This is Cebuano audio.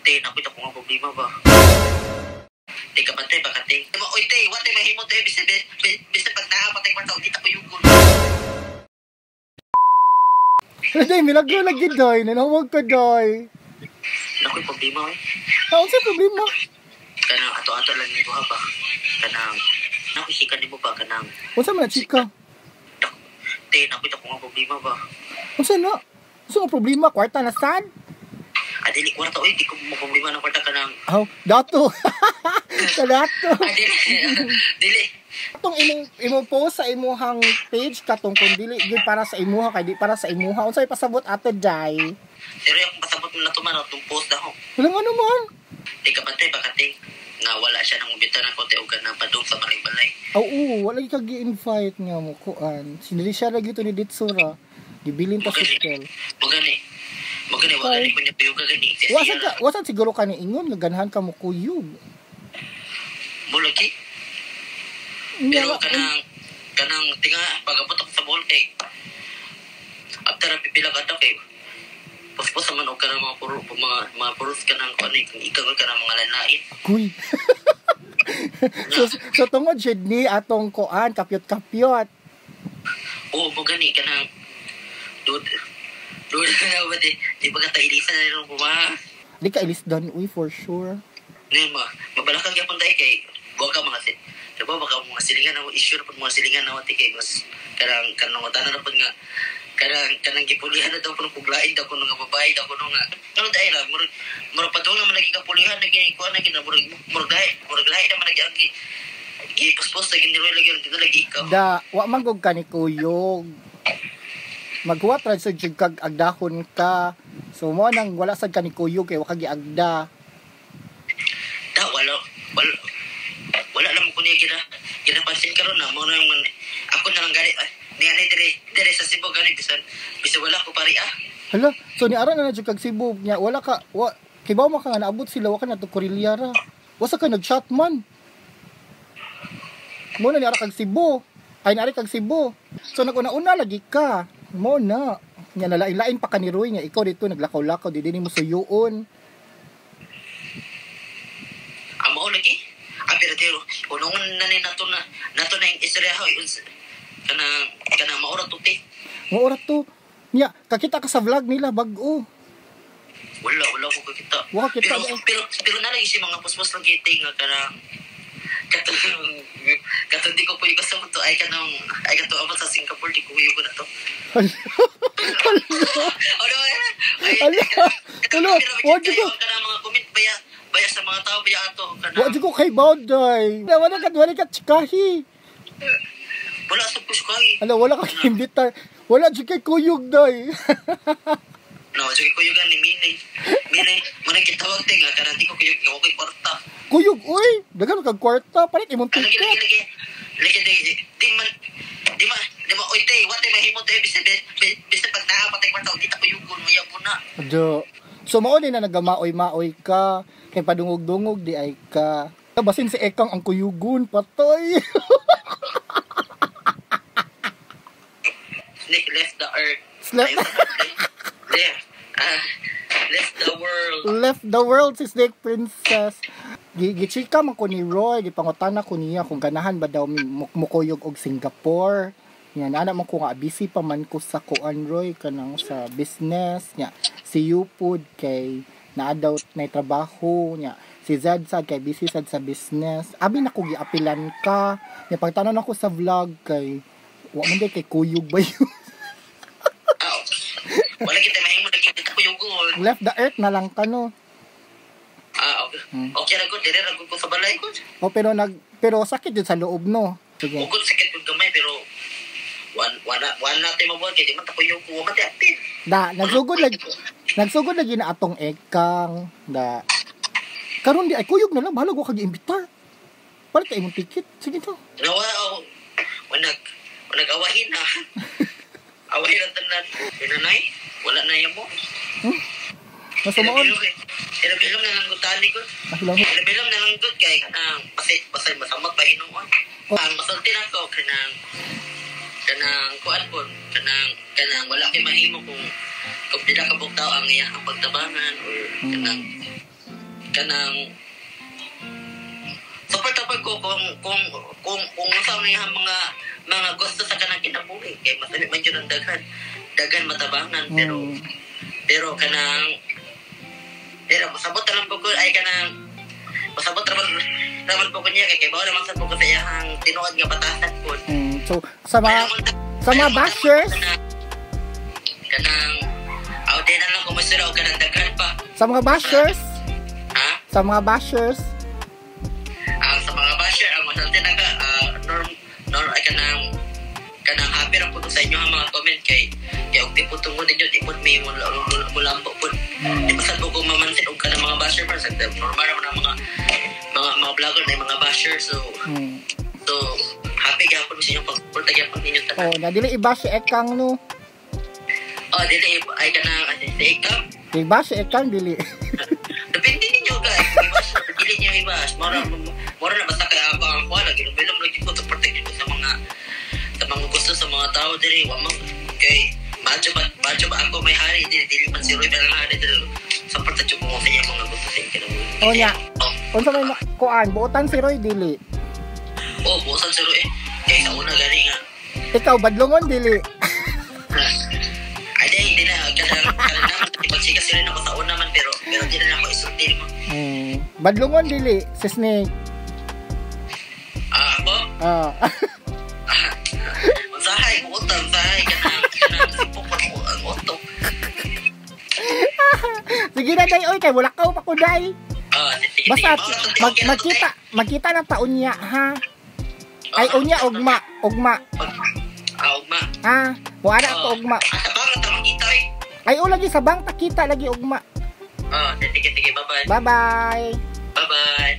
Te, naku ko nga problema ba. Te, kabantay ba ka, te? Oy, te, wa te mahimo te, bisan bisan pag naa patay kwarta, di ta kuyugon. Day, milagro lagi, Day. Nanawag ka, Day. Naku problema oy. Ah, unsa problema? Kanang ato-ato lang ni buha ba. Kanang naku sikan nimo ba kanang. Unsa man na chika? Te, naku ko nga problema ba. Unsa na? Unsa nga problema? Kwarta na sad? Ah, dili kwarta oy, di ko mo problema ng kwarta kanang. Oh, dato. Sa dato. Ah, dili. Dili. Katong imong imong post sa imuhang page katong kung dili gyud para sa imuha kay di para sa imuha, unsay pasabot ato, Day? Pero yung pasabot mo na to man atong post daho. Walang ano man. Te, kabantay ba ka, te? Nga wala siya nang umbita ng kote o ganang padung sa balay-balay. Oo, wala gyud ka gi-invite nga mo kuan. Sinili siya ra gyud to ni Ditsura. Gibilin ta sa hotel. Magani. Magani, wala ni ko niya kuyog ka gani. Kasi Wasan ka, wasan siguro ka ni ingon nga ganahan ka mo kuyog. Mo lagi. Pero kanang kanang tinga pag-abot ako sa Bohol kay after ang pipila ka daw kay puspos naman og kanang mga puro mga puros kanang kuan eh, kung ikaw kanang mga lalain. Agoy. So tungod jud ni atong kuan kapyot-kapyot. Oo, mo gani kanang dude dude na ba di di ba ka tailisan na rin kuma. Di ka ilisdan uy for sure. Ngayon ma mabalakang gyapon tayo kay buwa ka mga si diba baka mga silingan na issue na pud mga silingan na wati kay mas kanang kanang ngutana na pud nga kanang kanang gipulihan na daw kuno puglain daw kuno nga babae daw kuno nga ano dahil ra murag murag padung naman lagi kapulihan na gini kuan na gini murag murag lahi murag lahi naman lagi ang gipuspos na gini lagi dito lagi ikaw. Da, wa man gud ka ni kuyog. Maghuwat ra sad jud kag agdahon ka. So mo nang wala sad ka ni kuyog kay wa ka giagda. Da wala wala wala lang ko niya gina ginapansin karon na mo na yung ako na lang gani ni ani dire dire sa Cebu gani bisan bisan wala ko pari ah. Hala, so ni ara na na jud kag Cebu nya wala ka wa kibaw man ka nga naabot sila wa ka na to Korelia ra. Wasa ka nag-chat man. Mo na ni ara kag Cebu. Ay naari kag Cebu. So naguna-una lagi ka. Mo na. Nya nalain-lain pa ka ni Roy nga ikaw dito naglakaw-lakaw di din mo suyuon. Ang mao lagi ah pero pero unungon na ni nato na nato na yung istorya hoy kanang kanang maura to te. Mo ora to. Nya kakita ka sa vlog nila bag-o. Wala wala ko kakita. Wa ka kita. Pero pero pero na lagi siya mga puspos lagi te nga kanang katong katong di ko puyo kasama to ay kanang ay katong abot sa Singapore di ko puyo ko na to. Ano ay Ala. Ala, wa jud ko. Kanang mga comment baya baya sa mga tao baya ato kanang Wa jud ko kay Bauday. Wala ka tsikahi. Wala sa puskay. Ala wala ka imbitar. Wala jud kay kuyog day. No, sige kuyugan ni Mili. Mili, mo na kitawag te nga kanang di ko kuyog nga okay kwarta. Kuyog uy, daghan kag kwarta palit imong Lagi ticket. lagi lagi. Lagi di di man di ma di ma oy te, wa te mahimo te bisan bisan pag naa patay kwarta di ta kuyugon mo po na. Do. So mao ni na nagamaoy-maoy ka, kay padungog-dungog di ay ka. Basin si Ekang ang kuyugon, patay. Snake left the earth. Left, Left. Left the world. Left the world si Snake Princess. Gichika man ko ni Roy, gipangutana ko niya kung ganahan ba daw mukuyog og Singapore. Yan, ana man ko nga busy pa man ko sa kuan Roy kanang sa business nya. Si Yupud kay naa daw nay trabaho nya. Si Zed sad kay busy sad sa business. Abi na ko giapilan ka. Nya pagtanan ako sa vlog kay wa man day kay kuyog ba yun. Ah, wala kita mahimo lagi kita kuyugon. Left the earth na lang ka no. Ah, okay. Okay ra gud, dire ra gud ko sa balay ko. O pero nag pero sakit jud sa loob no. Sige. Ugod sakit gud gamay pero wala wala tayo mabuhat kay di man ta kuyog ko, wa man tay apil. Da, nagsugod lagi na atong ekang da. Karon di ay kuyog na lang bahalag wa ka giimbitar. Palit ka imong ticket. Sige to. Nawa ako wanag wanag awahin na. Awahin na tanan. Pinanay, wala na yan mo. Nasa maon. Ilom na lang gutani ko. Ahilang. Ilom na lang gud kay kanang pasay pasay masamot pa hinuon. Oh. Ang masulti na ko kanang kanang kuan po kanang kanang wala kay mahimo kung pila ka bugtaw ang iyang pagtabangan or kanang Kanang support ako ko kung unsa man iyang mga gusto sa kanang kinabuhi kay masali man jud ang daghan daghan matabangan, pero pero kanang pero masabot na lang po ko ay kanang masabot raman po ko niya kay bawo naman sa po ko sa iyang tinuod nga batasan po. So sa mga bashers, Kanang aw di na lang kumusira og kanang daghan pa. Sa mga bashers, Ha? Sa mga bashers, Ang sa mga basher, ang masanti naga norm norm ay kanang kanang happy ra pud ko sa inyo ang mga comment kay kay og di po tungod ninyo di pud mi mulambo pud. Di pa sad po ko mamansin og kanang mga basher pa sa normal ra man ang mga vlogger na yung mga basher, so so happy gyapon sa inyong pagsuporta gyapon ninyo tanan. Oh, na dili i-bash si Ekang, no. Oh, dili ay kanang si ikaw. I-bash si Ekang dili. Depende ninyo guys. I-bash dili niyo i-bash. Mora mora na basta kay ako ang kuha lagi bilom lagi ko support ko sa mga gusto sa mga tao diri wa man kay madyo ba ako may hari diri, dili man si Roy ang hari diri. Support sa ko sa iyang mga gusto sa iyang kinabuhi. Oh, nya. Oh, Unsa may kuan, buotan si Roy dili? Oh, buotan si Roy eh. Kay sa una gani nga. Ikaw badlongon dili? Ay di na kanang kanang naman pagsiga si Roy nako sa una man pero pero di na ako isulti mo. Badlongon dili si Snake? Ah, ako? Ah. Usahay, buotan, usahay kanang kanang sipok ko ang utok. Sige na day oy kay wala ka pa ko day. Ah, sige, Basta sige. magkita magkita na ta unya ha. Ay unya ugma, ugma. Ah, ugma. Ha, muara ako ugma. Ah, sa bang ta makita eh. Ay o lagi sa bang takita lagi ugma. Ah, sige, sige, bye-bye. Bye-bye. Bye-bye.